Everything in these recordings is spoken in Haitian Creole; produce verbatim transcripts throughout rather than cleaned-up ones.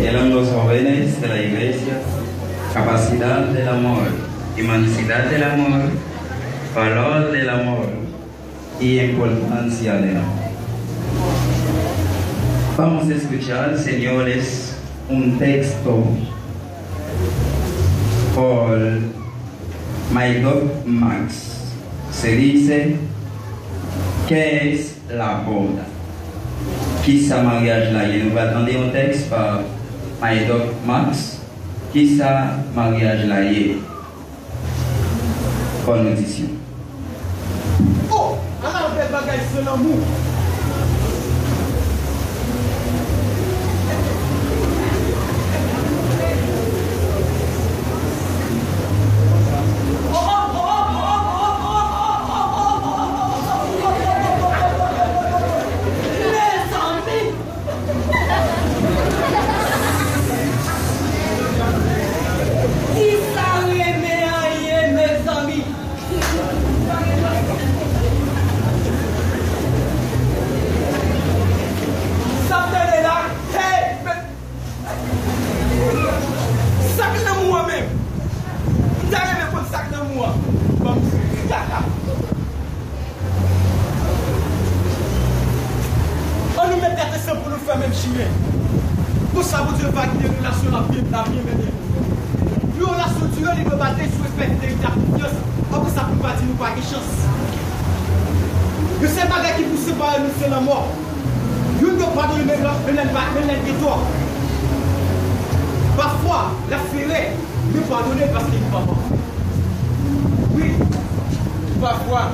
El ángulo jóvenes de la iglesia, capacidad del amor, humanicidad del amor, valor del amor y importancia del amor. Vamos a escuchar, señores, un texto por Maidoc Max. Se li se, ¿Qué es la boda? Kisa maryaj la ye? Nou pral tande yon tèks pa Maidoc Max. Kisa maryaj la ye? Bòn odisyon. Oh, ala bèl bagay san lanmou. Mezanmi! Kisa renmen an ye, mezanmi? Sa tande la, hey, men, sa k lanmou an menm? M ta renmen konn sa k lanmou an. Ban m di. Ann nou met tèt ansanm pou nou fè menm chimen. Konsa Bondye va gide relasyon n ap byen, n ap byen mennen. Yon relasyon dire, li dwe baze sou respè, fidelite ak konfyans. Apre sa, pou nou pa di nou pa gen chans. Yon sèl bagay ki pou separe nou, se lanmò. Youn dwe padone, menm lè, menm lè l pa, menm lè l gen tò. Pafwa, l ap fè erè, men padone l paske li pa pafè. Wi, pafwa,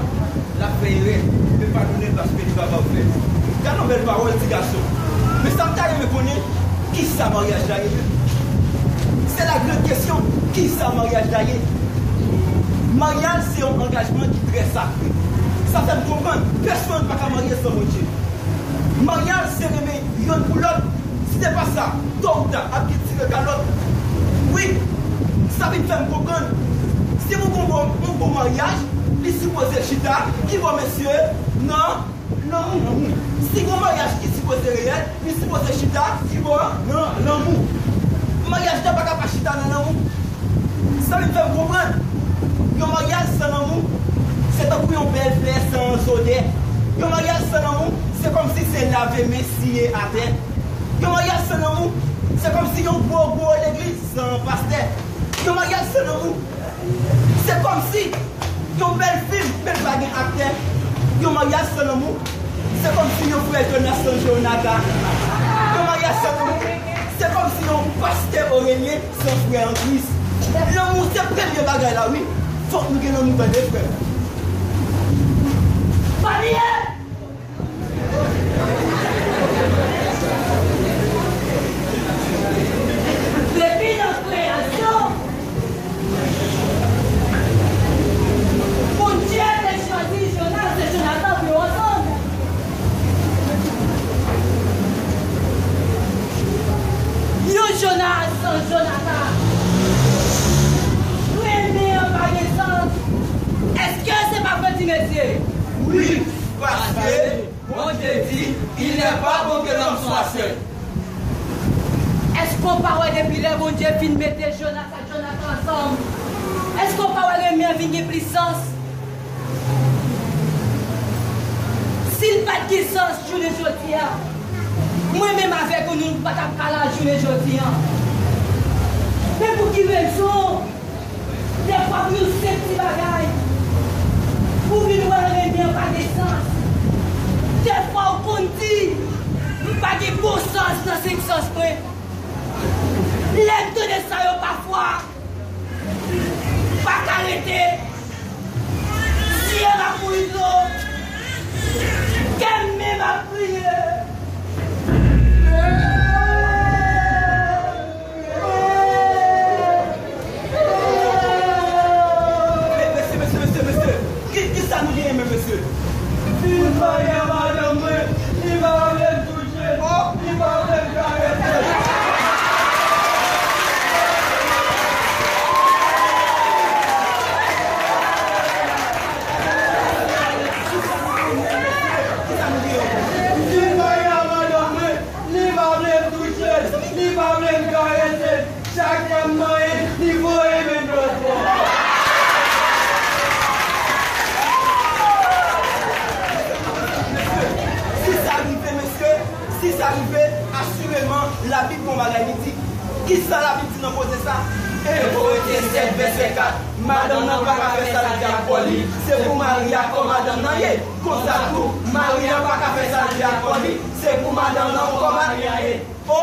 l ap fè erè, men padone l paske li pa pafè. Gad yon bèl pawòl, ti gason. Men sa m ta renmen konnen, kisa maryaj la ye menm? Se la grande question, kisa maryaj la ye? Maryaj se yon angajman ki trè sakre. Sa fè m konprann, pèsonn pa ka marye san Bondye. Maryaj se renmen yonn pou lòt. Si se pa sa, to ou ta, ap gen tire kalòt. Wi, sa vin fè m konprann. Si nou gon bon, yon bon maryaj, li sipoze chita, ki bò mesye? Nan lanmou. Si gon maryaj ki sipoze reyèl, li sipoze chita, ki bò? Nan lanmou. Maryaj la pa ka pa chita nan lanmou. Sa vin fè m konprann, yon maryaj san lanmou, se tankou yon bèl flè san zodè. Yon maryaj san lanmou, se kòmsi se lave men siye atè. Yon maryaj san lanmou, se kòmsi yon gwo, gwo legliz san pastè. Yon maryaj san lanmou, se kòmsi yon bèl fim, men pa gen aktè. Yon maryaj san lanmou, se kòmsi yon frè Jonas san Jonathan. Yon maryaj san lanmou, se kòmsi yon pastè Orelyen san frè an Kris. Lanmou se premye bagay la, wi. Fòk nou gen lanmou, tande, frè. Pa bliye! Depi nan kreyasyon, Bondye te chwazi Jonas e Jonathan pou yo ansanm. Yon Jonas san Jonathan. Renmen an pa gen sans. Èske se pa vre, ti mesye? Wi, paske Bondye di, il n'est pas bon que l'homme soit seul. Èske w pa wè depi lè Bondye fin mete Jonas ak Jonathan ansanm, èske w pa wè renmen an vin gen plis sans? Si l pa t gen sans jounen jodi a, mwen menm avèk ou, nou pa t ap ka la jounen jodi a. Men pou ki rezon? Dèfwa pou yon senp ti bagay, ou vin wè renmen an pa gen sans. Dèfwa ou konn di, m pa gen bon sans nan senk sans mwen. Lè m tande sa yo pafwa, m pa ka rete. Zye m ap mouri dlo. Kè m menm ap kriye. Mesye, mesye, mesye, mesye. Ki, kisa nou genyen menm, mesye? Fin marye a madanm mwen, li pa vle m touche l, li pa vle m karese l. Si sa rive, asireman, Labib gon bagay li di. Kisa Labib di nan koze sa? Ebre sèt, vèsè kat. Madanm nan pa ka fè sa l vle ak kò li. Se pou mari a kò madanm nan ye. Konsa tou, mari a pa ka fè sa l vle ak kò li. Se pou madanm nan kò mari a ye. O!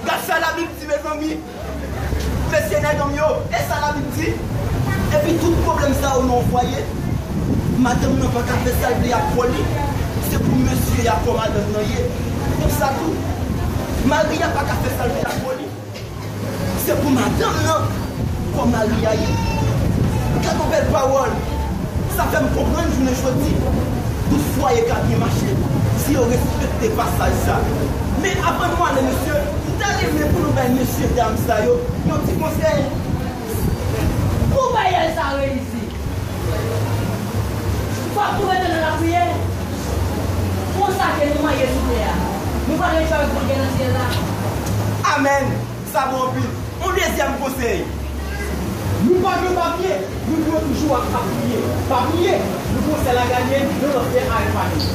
Gad sa Labib di, mezanmi. Mesye nèg an m yo, e sa Labib di. Epi tout pwoblèm sa yo nan yon fwaye, madanm nan pa ka fè sa l vle ak kò li. Se pou mesye a kò madanm nan ye. Konsa tou, mari a pa ka fè sa l vle ak kò li. Se pou madanm nan kò mari a ye. Gad yon bèl pawòl. Sa fè m konprann jounen jodi, tout fwaye ka byen mache si yo respekte pasaj sa. Men avan nou ale, mesye, m ta renmen pou nou bay mesye dam sa yo yon ti konsèy. Pou bagay sa reyisi, fòk nou rete nan lapriyè. Konsa ke nou mande sou tè a, nou pral enjoy granmèt nan syèl la. Amèn. Sa bon anpil. Yon dezyèm konsèy. Nou pa gen papye, nou dwe toujou ap, ap priye. Pa bliye, nou konsèy la gade, nou nan fè a enfane.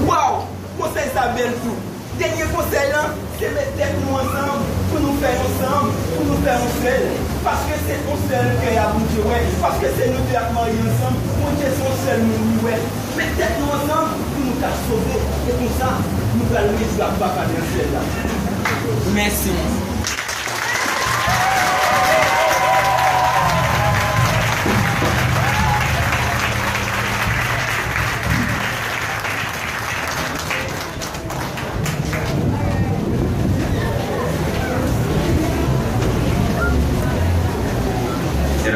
Waw! Konsèy sa bèl tou. Dènye konsèy lan, se met tèt nou ansanm pou nou fè yon sanm, pou nou fè yon sèl. Paske se yon sèl kè a Bondye wè. Paske se nou de ap marye ansanm, Bondye se yon sèl moun li wè. Met tèt nou ansanm pou nou ka sove. E konsa, nou pral rejwi ak Papa nan syèl la. Mèsi.